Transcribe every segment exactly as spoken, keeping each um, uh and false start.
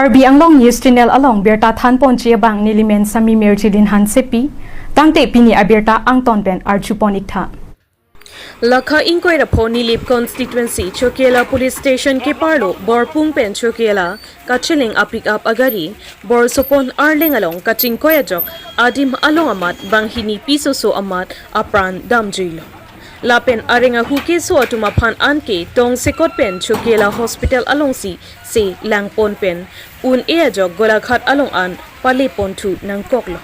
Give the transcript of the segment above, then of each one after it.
Karbi Anglong News Channel along birta thanponji abang nelimen Sami Mirjilin Hansepi, tangte pini abirta angton pen arjupon iktha. Lakha ingkoi ra pho Nilip constituency Chokela police station keparlo Borpung pen Chokela kachelang a-pickup agari Borsopon arleng along kachingkoi ajok adim along amat banghini pisoso amat apran damjuilo. Lapen areng ahu keso atum aphan anke tongsekot pen Chokela hospital alongsi selangpon pen un-e ajok Golaghat along an paleponthu nangkoklo.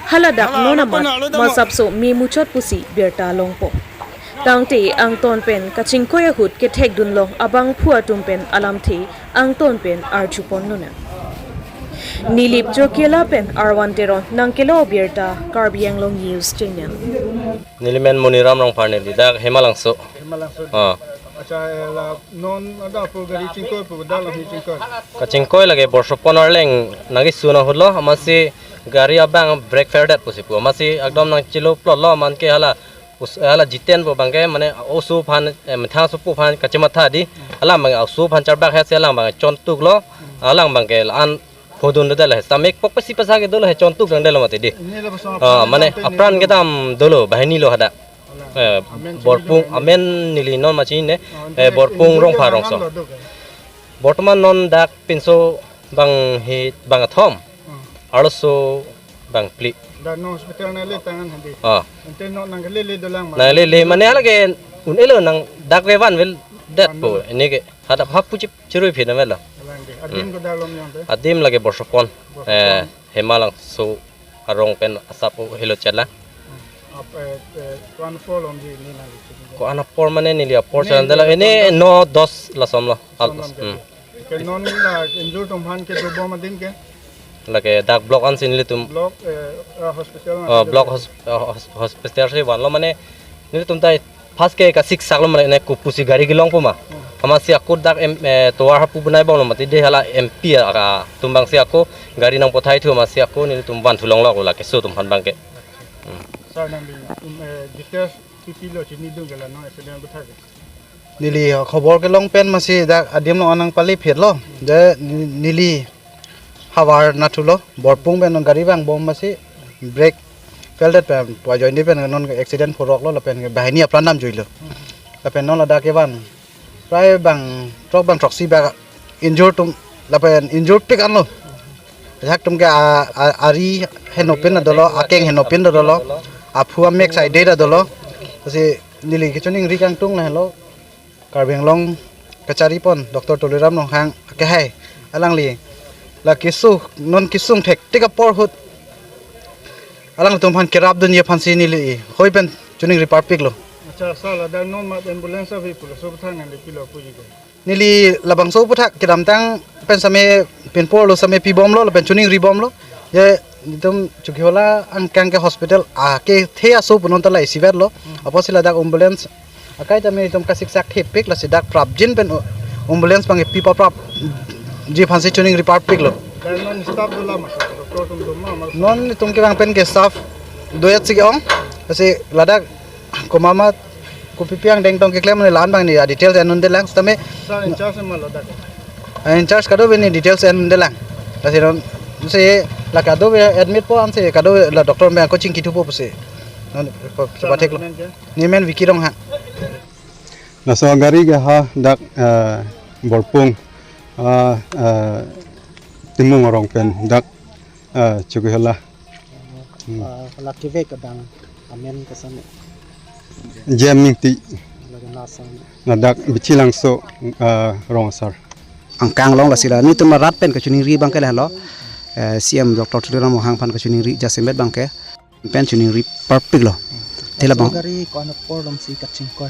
Haladak non amat masapso memuchot pusi birta longpo. Tangte angton pen kachingkoi ahut kethekdunlong abangphu atum pen alamthe angton pen arjupon lonang. Nilip Chokela pen Arvan Teron nangkelo birta, Karbi Anglong News Channel. Nelimen Moniram Rongphar, neli dak Hemalangso. Hemalangso. Ah. Acha, eh, la non ada pu gari chingkoi pu dak la hi chingkoi. Kachingkoi lake Borsopon arleng nangkesun ahutlo, amatsi gari abang brake fail det pusi pu, amatsi ekdom nangchilo plotlo, amat ke hala us-, hala Jiten pu abangke mane oso aphan, eh, methang sopo aphan kachematha di, hala abang oso aphan charbak hesi hala abang chontuklo, hala abangke la-an phodun dodelo he. Samek pok pasi pasa ke dolo he, chontuk dang delo mati di. Ini la pasang Ah, apran mane dam pe apran ini kedam dolo, banghini lo hadak. Hala. Eh, amen Borpung, chini dong amen neli non machin ne. Oh, eh, ini Borpung injur Rongphar ke Rongso. Angam lo dok, eh. Bortoman non dak pinso banghi bangkethom. Hmm. Arloso bangphli. Dak non hospital nangle tangan hadi. Ah. Ante non nanglele dolang ma. Nanglele mane hala ke un-elo nang dak ke vanvel det pu. Vanvel. Ini ke hadak hap puchip chirui phi namelo. Alang de. Adim Hmm. ko dak lom yang te. Adim lake Borsopon. Borsopon. Eh, Hemalangso arong pen asap o helo chetlang. Hmm. Ap, eh, eh, ko-an apor lom di ini nang di. Ko-an apor mane neli apor Ini chetlang dela ini ini no dos lasom lo. Al-, lasom lo hmm. Ke non la injur atum aphan ke dobom adim ke. Lake dak block ansi nelitum. Block, eh, ah, hospital Oh, ansi block dobom. Hos-, ah, hos-, hospital si vanlo mane nelitum tai first ke kasiksak lo mane ne kopusi gari kelong pu ma. Hmm. Amatsi ako dak em, eh, tovar hapu bunai bom lo mati de hala M P a, atum abangsi ako gari nangpothaithu amatsi ako nelitum vanthu longlok lo lake so atum aphan abangke. Hmm. Sir nangli, um, eh, details pipilo chinidun ke la non accident aputhak ke. Neli khobor kelong pen amatsi dak adim along nangpale phitlo. De ni-, neli havar nathulo, Borpung pen non gari vangbom amatsi brake fail det pen pu ajoine pen non accident phuroklo lapen banghini apran damjuilo. Lapen non ladak kevan prai bang throk bang throksi bak injur atum lapen injur pik anlo. Ajahak atum ke a, a, ari henopin dolo, akeng henopin dolo, aphu amek side dolo. Lasi neli kachiningri kangtung lahelo. Karbi Anglong kacharipon Doctor Tuliram Ronghang kehai alangli la kesung, non kesung thektik apor ahut alanglitum aphan kerapdunji aphansi neli hoi pen chiningri parpiklo. Acha, sir, ladak non mat ambulance avi pulo so aputhak nangli pilo puji ke. Neli labangso aputhak kedamtang pen same pinpor lo same pibomlo lapen chiningribomlo. Je nelitum Chokihola angkang ke hospital akethe aso pu non ta la isivet lo. Hmm. Apotsi ladak ambulance akai tame nelitum kasiksak thepik lasi dak prapjin pen o-, ambulance abangke pipaprapji aphansi chiningri parpiklo. Dan non staff dolang ma, sir, doctor atum dolang ma, ma. Non nelitum kevang pen ke staff do-et si ke-ong. Lasi ladak komat ma kopi pi angdeng tong keklem ne la-an abang ne details en-un-edelang sitame. Sir, in charge ma ladak. In charge kadokave ne details en-un-edelang. Lasi non si la kadokave admitpo ansi kadokave la doctor abang kachingkithupo pusi. Non ko, sir, patheklo. Nangmen ke? Nemen Vicky Ronghang. Laso gari ke hadak, eh, Borpung, ah, eh, Timung arong pen dak, eh, Chokihola. Hmm. Ah, lake vek adang amen koson? Jem Ingti. Lake nasa. Ladak Bichilangso, ah, rong asar. Angkang along lasi la nelitum arat pen kachiningri abangke lahelo. Eh, C M Doctor Tuliram Ronghang aphan kachiningri jasemet abangke. Pen chiningri parpiklo. Te labang. Gari ko-an apor damsi kachingkoi?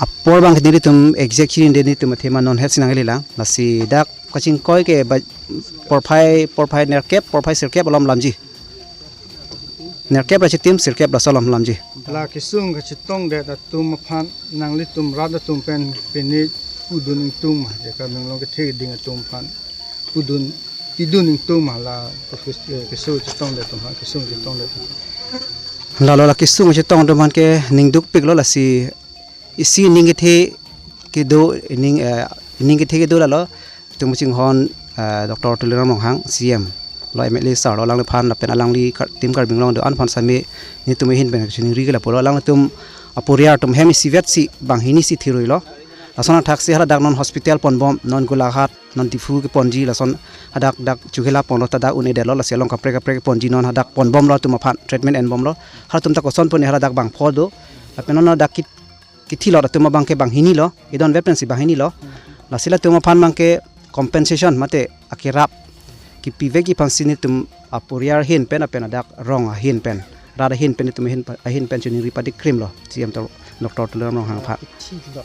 Apor abang nelitum exact chinine nelitum athema non hetsi nanglilang. Lasi dak kachingkoi ke ba porphai, porphai nerkep, porphai sirkep alom lamji. Nerkep ra chitim sirkep laso alom lamji. La kesung kachetongdet atum aphan nanglitum rat atum pen pini pudun ingtung ma, je Karbi Anglong kethe keding atum aphan pudun, pidun ingtung ma la, eh, kesung chetongdet atum aphan, kesung chetongdet atum aphan. Lalo la kesung chetong atum aphan ke ning dukpiklo lasi isi ning kethe kedo, ning, eh, ning kethe kedo lalo. Itum chinghon eh, Doctor Tuliram Ronghang, C M lo, M L A sir lo, alangliphan lapen alangli Kar-, Team Karbi Anglong do-an aphan sitame netum ahin pen chiningri ke lapulo, alanglitum aporiar atum hem isivetsi banghini si thiruilo. Lason athaksi haladak non hospital ponbom, non Golaghat, non Diphu keponji, lason hadak dak Chokihola ponlo, ta dak un-edetlo, lasi along kaprek kaprek keponji non hadak ponbomlo atum aphan, treatment enbomlo. Halatum ta koson pune haladak bangpho do. Lapen non dak kit-, kithilot atum abangke banghinilo, idon vet pensi banghinilo. Lasi latum aphan abangke compensation mate akerap kipivekji aphansi netum aporiar ahin pen lapen adak rong ahin pen, rat ahin pen, netum ahin pa-, ahin pen chiningri padikkrimlo C M to-, Doctor Tuliram Ronghang aphan. Kithi, ah,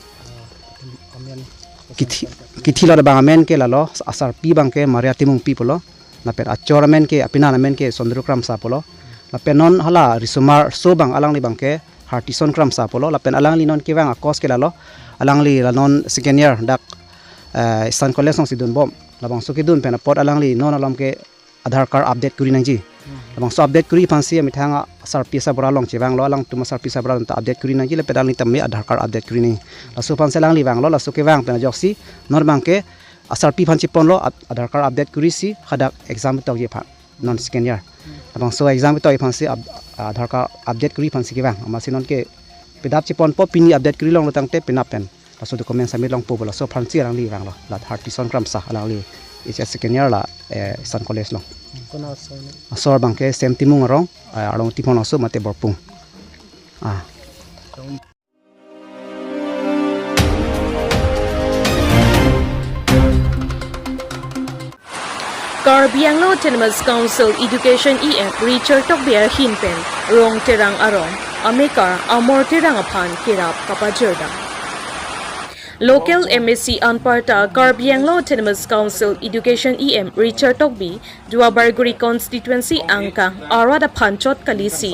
atum amen, kithi, kithilot abang amen ke lalo, asarpi abangke Maria Timungpi pulo. Lapen achor amen ke, apenan amen ke Sondro Kramsa pulo. Lapen non hala risomar so abang, alangli abangke Hartison Kramsa pulo. Lapen alangli non kevang akos ke lalo, alangli la non second year dak, eh, Eastern College alongsi dunbom. Labangso kedun pen apot alangli non alom ke Aadhaar card update kuri nangji. Labangso update kuri aphansi amethang asarpi asarbura along chevanglo, alangtum asarpi asarbura ta update kuri nangji, lapen alangli tame Aadhaar card update kuri nangji. Laso aphansi alangli vanglo, laso kevang pen ajoksi non abangke asarpi aphan cheponlo, Aad-, Aadhaar card update kurisi hadak exam tokji aphan, non second year. Labangso exam tokji aphansi up-, Aadhaar card update kuri aphansi kevang. Amatsi non ke pedap cheponpo, pini update kuri longlo tangte penap pen laso document submit longpo, laso aphansi alangli vanglo. La Hartison Kramsa, alangli H S second year la, eh, Eastern College along. Konat asor ni? Asor abangke Sem Timung arong, eh, arong Tiphong aso mate Borpung. Ah. Karbi Anglong Autonomous Council Education E M Richard Tokbi ahin pen Rong Terang arong amekar Amor Terang aphan kerap kapajirdam. Local M A C anparta Karbi Anglong Autonomous Council Education E M Richard Tokbi Duarbagori constituency angkang arat aphan chot kalisi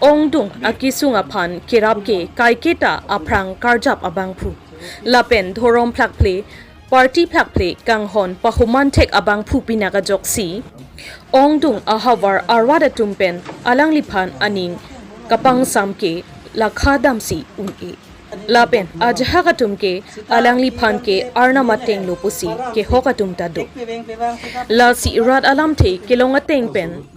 ongdung akesung aphan kerap ke kaiketa aphrang karjap abangphu lapen dhorom phlakphle, party phlakphle kanghon pahuman thek abangphu pinak ajoksi ongdung ahavar arat atum pen alangliphan aning kapangsam ke lakha damsi un-e. Lapen ajahak atum ke alangliphan ke arnam atenglo pusi kehok atum ta do. Lasi rat alamthe kelong ateng pen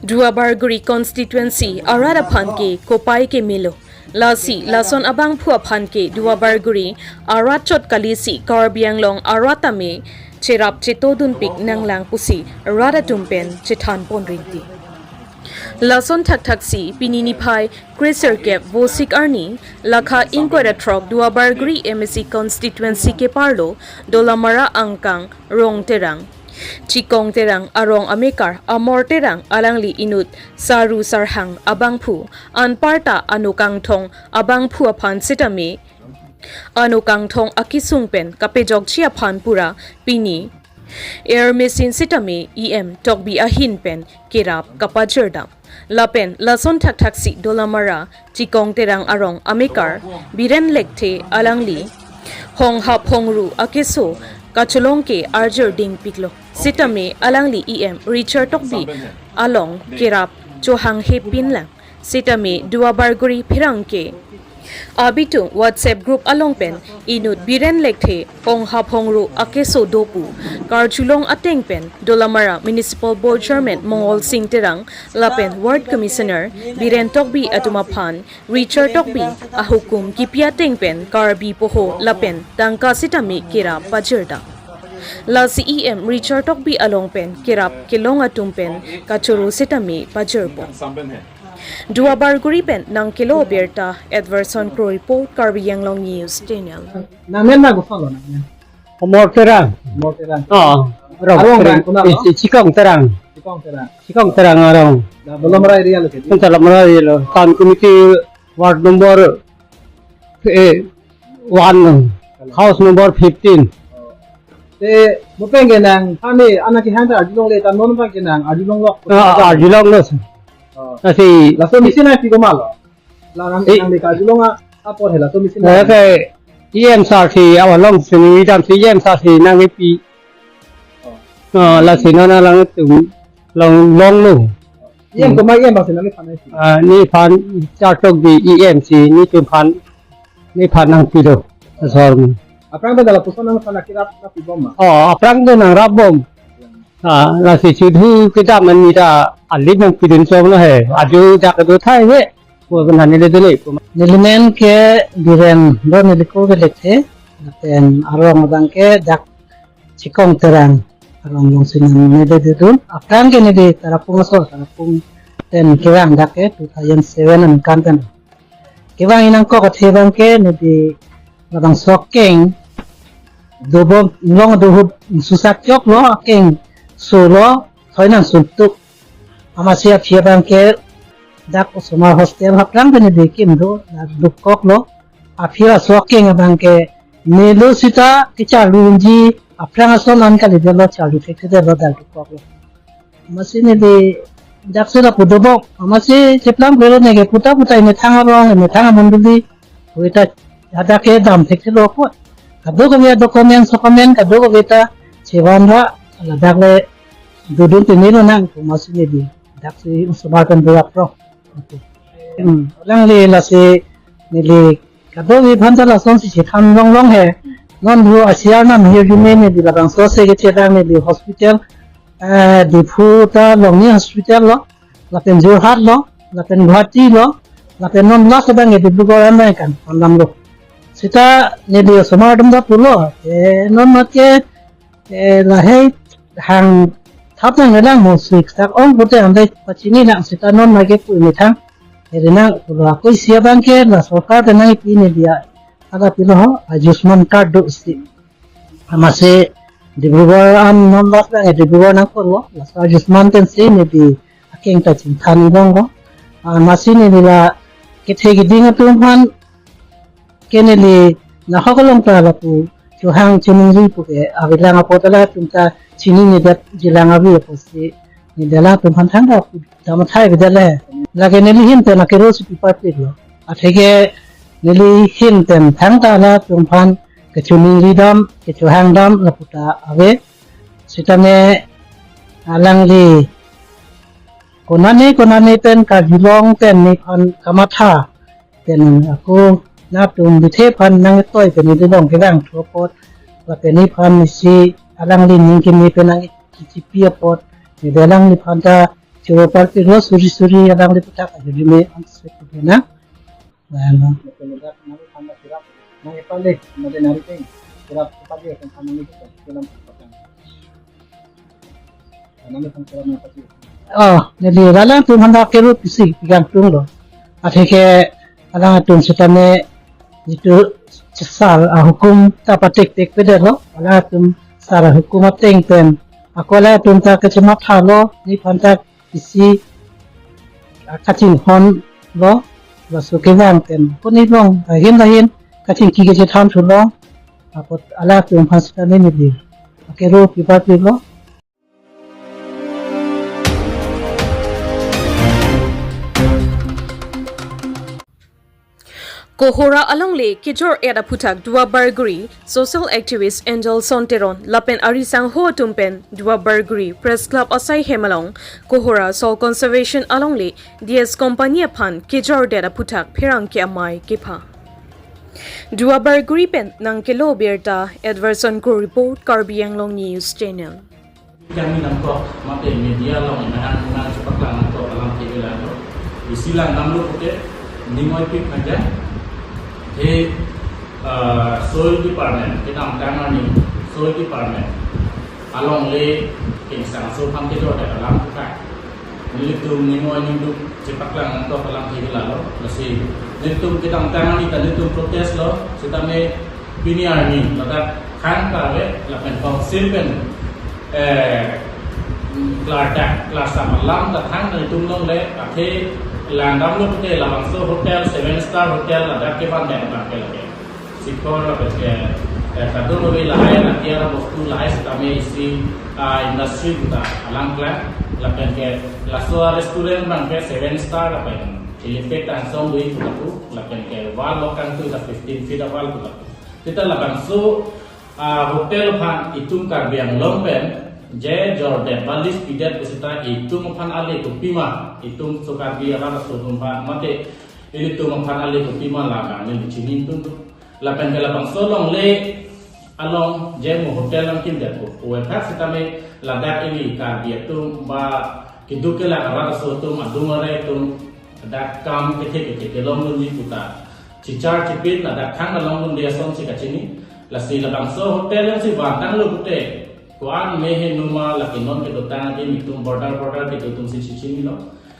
Duarbagori constituency arat aphan ke kopai kemelo. Lasi lason abangphu aphan ke Duarbagori arat chot kalisi Karbi Anglong arat tame cherap chetodunpik nanglang pusi rat atum pen chethan pon rinti. Lason thakthaksi pini niphai kresirkep Vosik arni lakha ingkoi ra throk Duarbagori M A C constituency keparlo Dolamara angkang Rong Terang, Chikong Terang arong amekar Amor Terang alangli inut Saru Sarhang abangphu anparta Ano Kangthong abangphu aphan sitame Ano Kangthong akesung pen kapejokji aphan pura pini air machine sitame E M Tokbi ahin pen kerap kapajirdam. Lapen lason thakthaksi Dolamara Chikong Terang arong amekar Biren Lekthe alangli honghap hongru akeso kacholong ke arjir dingpiklo. Sitame alangli E M Richard Tokbi along kerap chohanghe pinlang. Sitame Duarbagori pherangke abitung WhatsApp group along pen inut Biren Lekthe honghap hongru akeso do pu karjulong ateng pen Dolamara Municipal Board Chairman Mongol Sing Terang lapen Ward Commissioner Biren Tokbi atum aphan Richard Tokbi ahukum kipi ateng pen Karbi poho lapen tangka sitame kerap pajirdam. Lasi E M Richard Tokbi along pen kerap kelong atum pen kachoro sitame pajirpo. Duarbagori pen nangkelo birta Edwardson Kro report, Karbi Anglong News Channel. Nangmen na koson lo nangmen? Amor Terang. Amor Terang. Oh, Rong Arong Terang. Bang, kuna lo? Eh, si Chikong Terang. Chikong Terang. Chikong Terang arong. Na Dolamara area lo ke? Dolamara area lo. Town committee ward number, eh, one, house number fifteen. Te, mo pen ke nang, kami, anak kehang ta arjulongle, ta non pen ke nang arjulonglo. Ah, arjulonglo, sir. Oh. Lasi, laso machine ai pi komat lo? La nang, eh, nangli karjulong a, apor he laso machine. Lake, E M sir si, awa long sini, idam si E M sir si nangkepi. Oh. Ah, lasi non alanglitum, long, longlo. E M komat, E M bang si nangli phan ai si? Ah, nephan Richard Tokbi E M si, netum phan, nephan nangpi do, asor mi. Aphrang pen lapuson nang sana kirap na pibom ma? Oh, aphrang pen nangrapbom. Ah, lasi chudhu kedam anita alit nangpidun chom lo he. Adu dak adu thai he. Ko nani le dele. Neli men ke Biren do, neli ko ke Lekthe. Lapen arong abang ke dak Chikong Terang. Arong alongsi neli dudun. Aphrang ke neli Tarapung aso, Tarapung pen kevang dak ke two thousand seven aningkan pen. Kevang inang kok athe abang ke neli labangso akeng dobom, long dohut susak chok lo, akeng solo, thoi nang suntuk. Amatsi aphi abang ke dak osomar hostel aphrang pen neli kim do, dukok lo. Aphi laso akeng abang ke nelo sita kecharlunji aphrang ason an kali delo, charlu thekthedetlo, dak dukok lo. Amatsi neli dak sila pudobok. Amatsi cheplang plero neke puta puta imethang arong, imethang amondoli. Weta hadak ke dam thekthelo ko. Kadokave document, document kadokave ta chevan ra, ladak le dudun te nelo nang ko, amatsi neli dak si osomar pen do aphrang. Okay. Hmm. Alangli lasi neli kadokave aphan ta lasonsi chethan longlong he. Non hu asiar nam hirjume neli labangso se kechethan neli hospital, eh, Diphu ta Longni Hospital lo, lapen Jorhat lo, lapen Guwahati lo, lapen non last abang ke Dibrugarh an abang kan pandam lo. Sita neli osomar atum ta pulo, eh, non mat ke, eh, lahei hang thap nanglelang mo sik sak ong pute andai pachini nang, sita non mai ke pu imethang. Eri nang pulo, ako isi abang ke la sorkar pen nangpi neli a, ada pilo ho, Ayushman card do si. Amatsi Dibrugarh an non last abang ke Dibrugarh nangkoklo, laso Ayushman pensi neli akeng ta chingthan ibong ko. Amatsi neli la kethe keding atum aphan ke neli nahok along ta lapu chohang choningri pu ke avelang apot, latum ta chinine det jilang ave apotsi neli latum aphan thangta dam athai avedet le. Lake neli ahin pen akero si pipar pik lo. Atheke neli ahin pen thangta latum aphan kechoningri dam, kechohang dam lapu ta ave. Sitame alangli konane konane pen karjulong pen nephan kamatha pen ako nangtum bithe aphan nangtoi pen neli long kevang thu apot, lapen nephan si alangli ning keme pen nangchichipi apot, neli alangliphan ta choro parpiklo suri suri, alangli aputhak hirjume ansi pudena. Nang ipale, made nari ting, kirap padi akan kami ni kita dalam pakan. Nang ipale kirap nang pati. Oh, neli lalang atum aphan ta kero pisi pegang tung lo. Atheke alangtum sitame jitu sar ahukum ta patik tik pedet lo. Alangtum sar ahukum ateng pen ako alangtum ta kachematha lo, nephan ta isi, ah, kachinghon lo, laso kevang pen ko neli long ahin ahin kachingki kachethan thu lo, apot alangtum aphan sitame neli akero pipar pik lo. Kohora alongle kejor-et aphuthak Duarbagori social activist Angel Son Teron lapen arisangho atum pen Duarbagori Press Club asai hem along Kohora Soil Conservation alongle D S Company aphan kejordet aphuthak pherangke amei kepha. Duarbagori pen nangkelo birta, Edwardson Kro report, Karbi Anglong News Channel. Kami nangkok mate media along nang nang chepaklang nangkok alam ke lalo. Isi lang namlo pute, ning oipik aja. He, eh, soil department, kedamtang arni soil department alongle kengsang aso aphan kejordet alam ke. Nelitum ning oi ningduk chepaklang nangkok alam ke lalo. Lasi nelitum kedamtang arni ta nelitum protest lo, sitame pini arni ladak khang kave lapen council pen, eh, klardak klarsam alam ta thang nelitum longle, athe langdamlo pute labangso hotel, seven star hotel ladak kevan dam abang ke lake. Sikor lapen ke, eh, kadokave lahai natiar bostu lahai sitame isi, ah, industry puta alam klang, lapen ke laso restaurant abang ke seven star lapen elephant angsong dui puta pu, lapen ke wall lo kangtui ta fifteen feet a wall puta pu. Sita labangso, ah, hotel aphan itum Karbi Anglong pen je jordet ba lease pidet pu sita itum aphan ale kopima, itum so Karbi arat aso atum aphan mate ilitum aphan ale kopima labang neli chini tung tu. Lapen ke labangso alongle along je mo hotel nangkimdet ko. Pu aphan sitame ladak ili Karbi atum ba keduk kelang arat aso atum adung arai atum ladak kam kethe kethe kelong dunji puta chichar chipin ladak thang along dunde asonsi kachini. Lasi labangso hotel alongsi vantanglo pute ko-an mehe numa lake non kedotang adim itum border border kedo atumsi chichinilo.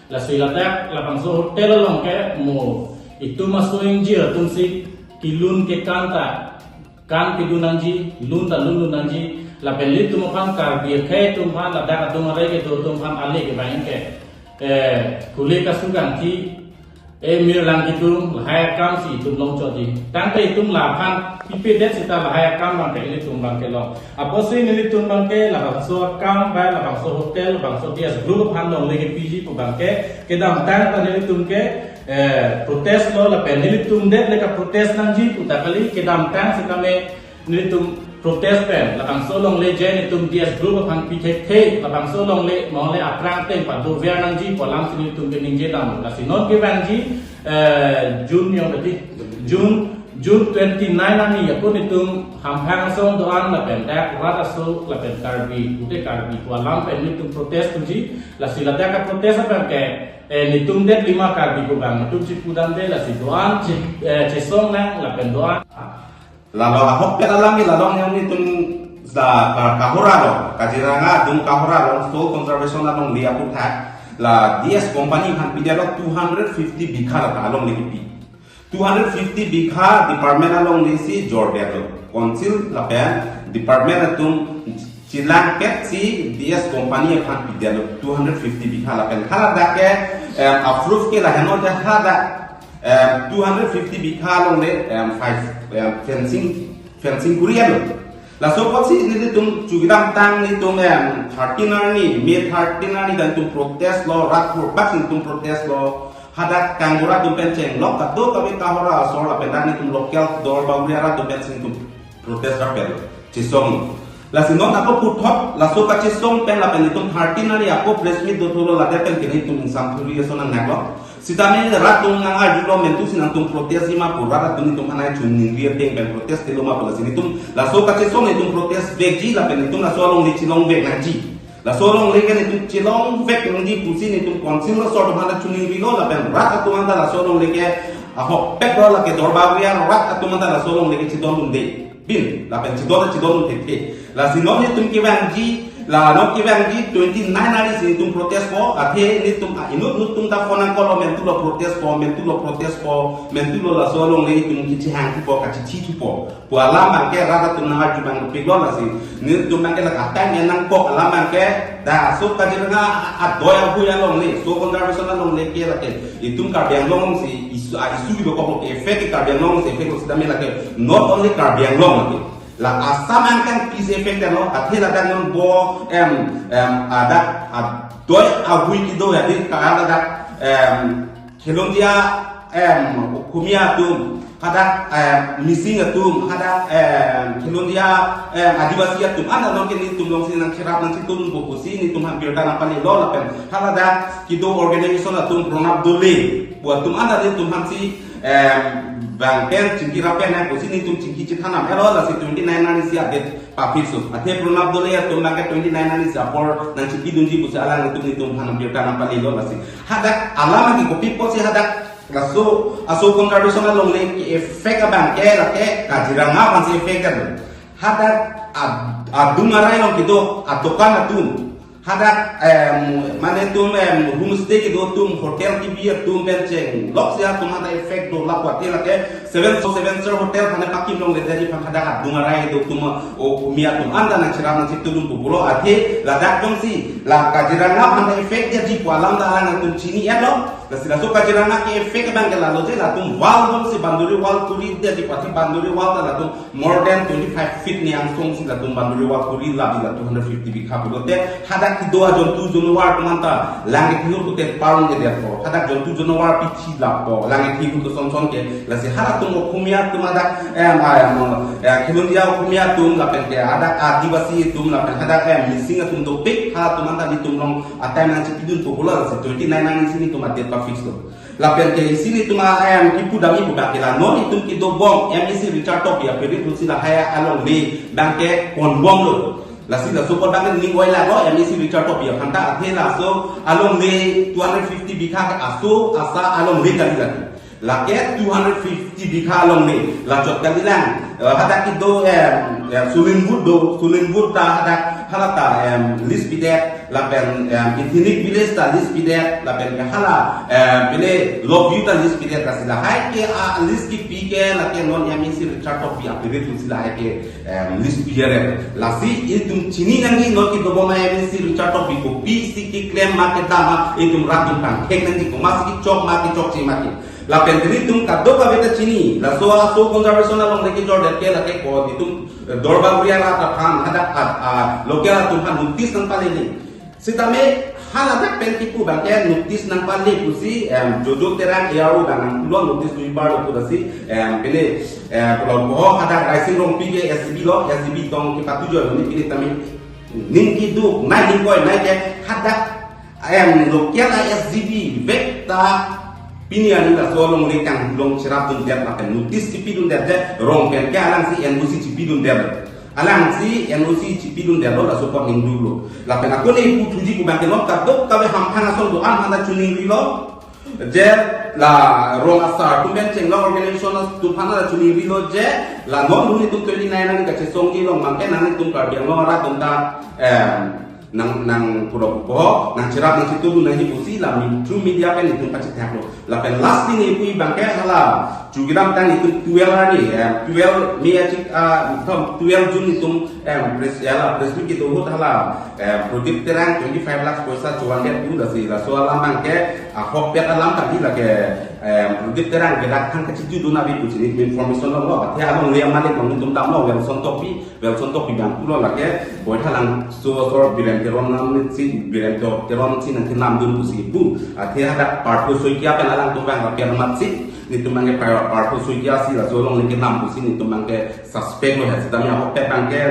Lasi ladak labangso hotel along ke mo itum aso ingjir atumsi kelun kekan ta kan kedun nangji, lun ta lun lun nangji, lapen ilitum aphan Karbi akhei atum aphan ladak adung arai kedo atum aphan ale kevang ke, eh, kule kasu kangthi, eh, mir lang kidung, lahai akam si itum longchotji. Tangte itum la aphan pipedet sita lahai akam abang ke ilitum abang ke long. Apotsi nelitum abang ke labangso akam, ba labangso hotel, labangso D S group aphan longle kepiji pu abang ke, kedamtang ta nelitum ke, eh, protest lo lapen nelitum det le kaprotest nangji puta kali, kedamtang sitame nelitum protest pen labangso longle je nelitum D S group aphan pi thekthe, labangso longle mongle aphrang ateng padover nangji pu alamsi nelitum ke ningje dam. Lasi non kevangji, eh, June yang tadi, June, June twenty-nine arni ako nelitum Hamphang asong do-an lapen dak rat aso lapen Karbi, pute Karbi pu alam pen nelitum protest unji. Lasi ladak kaprotest abang ke, eh, nelitum det lima Karbi pu abang nelitum chipudamde, lasi do-an chi, eh, chisong nang lapen do-an. Lalo ahokpet alam ke la along yang nelitum la ka-, Kohora along, Kaziranga adung Kohora along, soil conservation alongle aputhak la D S company aphan pidetlo two hundred fifty bigha la alongle kepi. Two hundred fifty bigha department alongle si jordetlo. Council lapen department atum chelangpetsi D S company aphan pidetlo two hundred fifty bigha lapen haladak ke, em, approve ke lahenlo je haladak, em, two hundred fifty bigha alongle, em, five, em, fencing, fencing kuri-etlo. Laso apotsi nelitum chukidamtang nelitum, em, thirteen arni, May thirteen arni ta nelitum protest lo, rat purpak si nelitum protest lo. Hadak kangbura atum pen chenglok kadokave Kohora asor lapen dak nelitum local Duarbagori arat atum pensi nelitum protest rapel chisong. Lasi non ako puthot laso kachisong pen lapen nelitum thirteen arni ako press meet dothulo, ladak pen ke nelitum ingsam thuri ason nangnaklo. Sitame rat atum nang-arjulo, mentu si nangtum protest-ji ma pu, rat atum nelitum aphan nangchiningri ateng pen protest-lo ma pu, lasi nelitum laso kachisong nelitum protest vekji lapen nelitum laso alongle chelongvek nangji. Laso alongle ke nelitum chelongvek nangji pusi nelitum council asor atum aphan chiningrilo lapen rat atum anta laso alongle ke ahokpet lo, lake Duarbagori arat atum anta laso alongle ke chedondunde. Bin, lapen chedon chedondun thekthe. Lasi non nelitum kevangji, la non kevangji twenty-nine arni si nelitum protest-po, athe nelitum a-inut inut atum ta phone nangkoklo, mentulo protest-po, mentulo protest-po, mentulo laso alongle itum kachehang thupo, kachethi thupo pu alam abang ke rat atum nang-arju abang piklo, lasi nelitum abang ke la katang enang kok alam abang ke, dak aso Kaziranga adoi ahui alongle, soil conservation alongle ke lake itum Karbi Anglong si issue, a-issue dokok ke effect Karbi Anglong si effect lo sitame lake not only Karbi Anglong lake. La Assam angkang pisi effect lo, athe ladak non bo, em, em, adak adoi ahui kedo ya di ka ladak, em, Khilonjia, em, Okhomia atum, hadak, em, Mising atum, hadak, em, Khilonjia, em, Adivasi atum, anta non ke nelitum alongsi nangcherap nangchitudunpo pusi nelitum aphan birta nangpalelo lapen haladak kedo organization atum Pranab Doley pu atum anta nelitum aphansi, em, bang pen chingki rap pen nang pusi nelitum chingki chethan nang elo, lasi twenty-nine arni si a-date pa-fix-o. Athe Pranab Doley atum abang ke twenty-nine arni si apor nangchipidunji pusi alanglitum nelitum aphan birta nangpalelo, lasi hadak alam ke kopi pusi hadak laso aso conservation alongle ke-effect abang ke lake Kaziranga aphansi effect lo. Hadak ad-, adung arai along kedo adokan atum, hadak, em, mane itum, em, homestay kedo atum, hotel kebi atum pen chenglok si atum anta effect do, lapu athe lake seven, seven star hotel aphan pakimlongledetji aphan hadak adung arai kedo atum, o, Okhomia atum anta nangcherap nangchitudunpo pulo, athe ladak jongsi la Kaziranga aphan effect detji pu alam ta alanglitum chini-etlo. Lasi laso Kaziranga ke-effect abang ke lalo je, latum wall jongsi boundary wall kuridetji pu, athe boundary wall ta latum more than twenty-five feet ni angsong si latum boundary wall kuri labi la two hundred fifty bigha pulote, hadak kedo ajontu janwar atum anta lang kethe ahut te parong kedetpo, hadak jontu janwar pithi lappo, lang kethe ahut son son ke. Lasi halatum Okhomia atum hadak, em, em, em, Khilonjia Okhomia atum lapen ke hadak Adivasi atum lapen hadak, em, Mising atum dopik, halatum anta nelitum along a-time nangchipidunpo pulo, lasi twenty-nine arni si nelitum a-date pa-fix-lo. Lapen ke isi nelitum a-, em, kipu damji pu abang ke la non itum kedobom M A C Richard Tokbi apiring pusi lahai alongle abang ke ponbomlo. Lasi laso apot abang ke ning oi lalo M A C Richard Tokbi aphan ta, athe laso alongle two hundred fifty bigha ke aso asa alongle kali lagi. Lake two hundred fifty bigha alongle lachot kalilang. Eh, hadak kedo, em, em, Sulinbut do, Sulinbut ta hadak hala ta, em, lease pidet, lapen, em, Ethnic Village ta lease pidet, lapen ke hala, em, pine Lobview ta lease pidet, lasi lahai ke a-lease kepi ke lake non M A C Richard Tokbi apiring pusi lahai ke, em, lease pidet. Lasi itum chini nangji non kedobom M A C Richard Tokbi kopisi keklem ma kedam ma itum rat atum pangthek nangji, komatsi kechok ma kechokche ma ke. Lapen ke nelitum kadokave ta chini, laso aso conservation alongle kejordet ke lake ko nelitum, eh, Duarbagori arat aphan hadak at, a, local atum aphan notice nangpalele. Sitame haladak pen kipu abang ke notice nangpale pusi, em, Jojo Terang A R O abang nangpulo, notice duibar lo pu lasi, em, pine, em, pulo boho hadak Raising Rongpi ke S G B lo, S G B tong kepatujoi lo ni pine tame ning keduk, nai ning koi, nai ke hadak, em, local a S G B vek ta pini arni laso alongle kanghulong cherapdundet lapen notice chipidundet je, rong pen ke alangsi N O C chipidundet. Alangsi N O C chipidundet lo, laso apot ning duklo. Lapen ako ne puthuji pu abang ke non kadokave hamphang ason do-an aphan ta chiningrilo. Je la rong asar atum pen chenglok organization atum aphan ta chiningrilo je la non nelitum twenty-nine arni kachesongji along abang ke nanglitum Karbi Anglong arat atum ta, em, nang, nang pura pupo, nang cherap nang chitudun nangji pusi la mi-, through media pen nelitum pachethaklo. Lapen lastly ne pu abang ke hala chu kedamtang nelitum twelve arni, em, twelve May achik, ah, thom, twelve June nelitum, em, press, hala press meet kedo ahut hala, em, Prodip Terang twenty-five lakhs poisa chovan det pu lasi laso alam abang ke ahokpet alam kali, lake, em, Prodip Terang ke dak thang kachijudun ave pusi nelitum information lo, lo. Athe alongle amalik along nelitum damlo, Welson Tokbi, Welson Tokbi abang pulo lake, Boithalangso asor Biren Teron nam ni si, Biren To-, Teron si nangkenamdun pusi pu. Athe hadak Partho Saikia pen alangtum abang apian amat si, nelitum abang ke Par-, Partho Saikia si laso alongle kenam pusi nelitum abang ke suspect lo he. Sitame ahokpet abang ke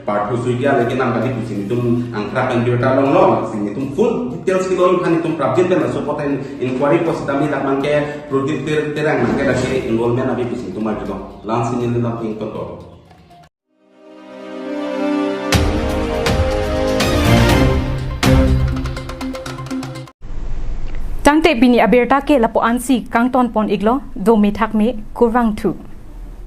Partho Saikia le kenam kali pusi nelitum angkrak pen birta longlo, si nelitum full details kelong aphan nelitum prapjin pen laso apot in-, inquiry po, sitame dak abang ke Prodip Ter-, Terang abang ke dak ke enrollment ave pusi nelitum arjulo. La-ansi neli lam ingtonlo. Tangte pini abirta ke lapu-ansi kangton pon iklo, dome thakme, kurvangthu.